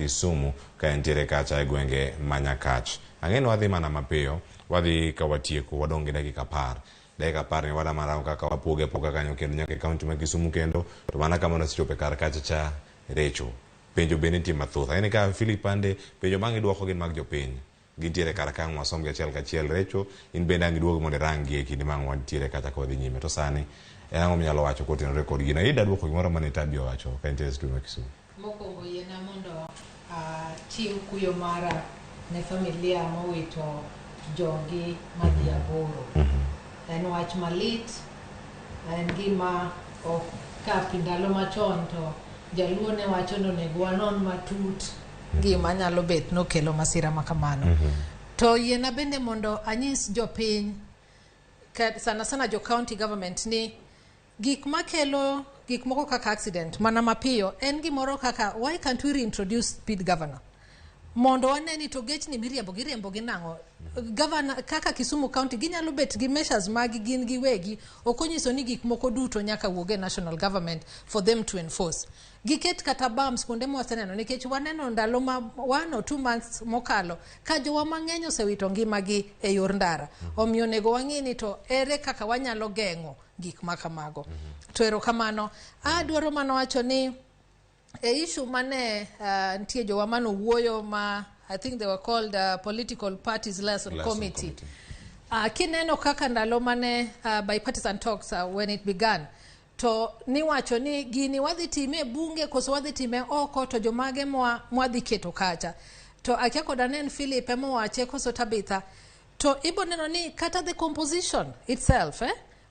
Kisumu ka entiere kacha e gwenge ma Nyakach. Ang'e ni wadhi mana mapiyo, wadhi ka watieko wadong' gi dakika 10. Dakika 10 ni wada mana kaka wapoge apoga kanyo kendo nyaka e kaunti ma Kisumu kendo to mana kama wasechopo e kar kacha cha recho. Penjo bende nitie mathoth. Ang'e ni ka Philip Ande penjo ma ang' iduoko gin mag jopiny. Gintiere kar ka ang' wasomgi achiel kachiel. Recho in bende ang' iduog mondo irang-gi e kinde ma ang' wantiere kacha ka wadhi nyime. To sani en ang'o minyalo wacho kotenore kod gino? Ida duoko gimoro mane Tabi owacho ka entie e studio ma Kisumu. Mokwongo yiena mondo achiw kuyo mara ne familia mowito jogi madhi aboro. En wach malit, en gima ok ka ndalo machon to jaluo ne wacho ni onego wanon matut gima nyalo bet nokelo masira ma kamano. To yiena bende mondo anyis jopiny, sana sana jo county government, ni gik makelo gik moko kaka accident mana mapiyo en gimoro kaka, why can't we reintroduce speed governor mondo wane ni to gechni miriembo giriembo gi nang'o? Governor kaka Kisumu County ginyalo bet gi measures mag gin giwegi. Ok onyiso ni gik moko duto nyaka wuog e national government for them to enforce. Giket kata bumps kuonde mwaseneno, nikech waneno ndalo ma 1 or 2 months mokalo ka jowa mang'eny osewito ngimagi e yor ndara. Omiyo onego wang'i ni to ere kaka wanyalo geng'o gik ma kamago. To erokamano. Adwaro mana wacho ni e issue mane nitie jowa manowuoyo ma I think they were called Political Parties Liaison Liaison Committee. Committee. Kineno kaka ndalo mane bipartisan talks, when it began, to niwacho ni gini wadhi time e bunge koso wadhi time oko, to jomage mwadhi keto kacha? To akia koda ne en Philip emowache koso Tabitha, to ibo neno ni kata the composition itself,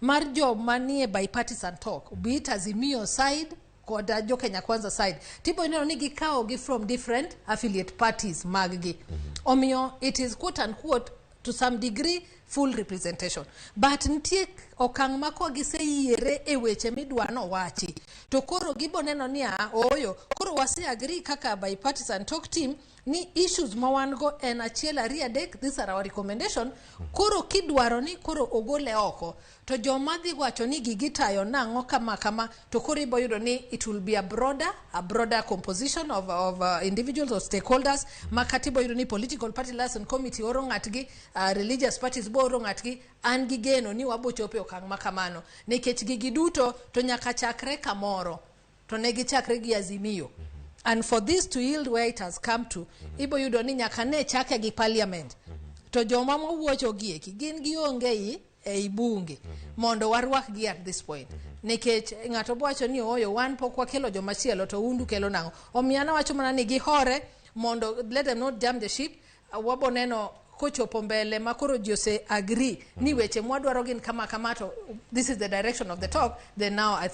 mar joma nie bipartisan talk, be it Azimio side koda jo Kenya Kwanza side, tibo neno ni gikawo gi from different affiliate parties mag gi. Omiyo it is, quote unquote, to some degree full representation, but nitie okang' ma ka giseyiere e weche midwa nowachi to koro gibo neno ni a ooyo, koro wase agree kaka bipartisan talk team ni issues ma wan go en achiel, ariyo, adek, these are our recommendation. Koro kidwaro ni koro ogole oko to joma dhi wacho ni gigi tayo nang'o kama kama, to koro ibo yudo ni it will be a broader composition of individuals or stakeholders, ma kata ibo yudo ni Political Party Liaison Committee oro ng'atgi, religious parties bo oro ng'atgi. An gi geno ni wabo chopo e okang' ma kamano, nikech gigi duto to nyaka chakre kamoro, to ne gichakre gi Azimio. And for this to yield where it has come to, ibo yudo ni nyaka ne chake gi parliament, to joma mowuocho gi eki gin gionge ei bunge mondo warwakgi at this point, nikech ng'ato bo wacho ni ooyo, wan pok wakelo jomachielo to undu kelo nang'o? Omiyo an awacho mana ni gihore mondo let them not jump the ship. Wabo neno kochopo mbele ma koro ji ose agree ni weche mwadwaro gin kama kama, to this is the direction of the talk, then now I think